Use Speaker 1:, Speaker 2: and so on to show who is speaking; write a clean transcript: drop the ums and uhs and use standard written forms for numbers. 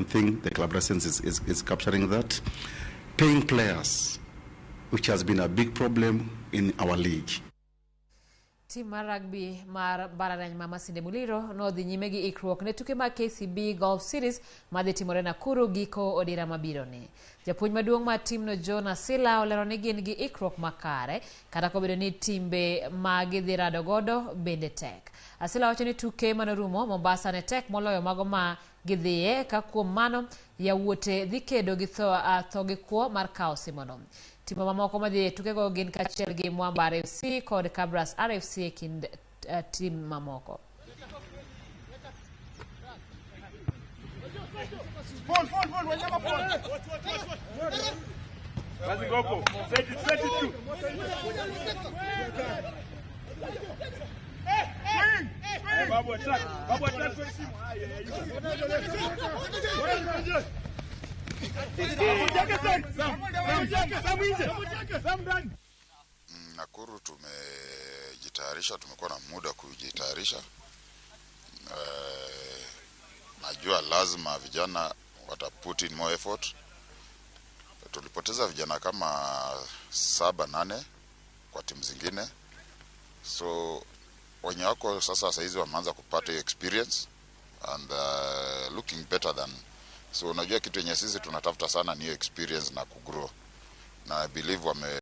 Speaker 1: same thing. The club license is capturing that. Paying players, which has been a big problem in our league.
Speaker 2: Tim mar rugby mar mbalariany ma Masinde Muliro nodhi nyime gi ikruok ne tuke mag KCB Golf Series madhi timore Nakuru giko odira mabiro ni. Japuonj maduong' mar timno John Asila olero ni gin gi ikruok makare kata kobedo ni timbe ma gidhi rado godo bende tek. Asila wacho ni tuke manorumo Mombasa ne tek moloyo mago ma gidhiye ka kuom mano yawuote dhi kedo gi tho gi kwo mar kawo simono. Timbe mamoko madhi e tukego gin kaachiel gi Mwamba RFC kod Kabras RFC e kind tim mamoko.
Speaker 3: Nakuru tumejitayarisha, tumekuwa na muda kujitayarisha. Najua lazima vijana wata put in more effort. Tulipoteza vijana kama 7-8 kwa timu zingine. So wenye wako sasa saizi wameanza kupata hiyo experience and looking better than. So unajua kitu yenye sisi tunatafuta sana ni hiyo experience na kugrow. Na I believe wame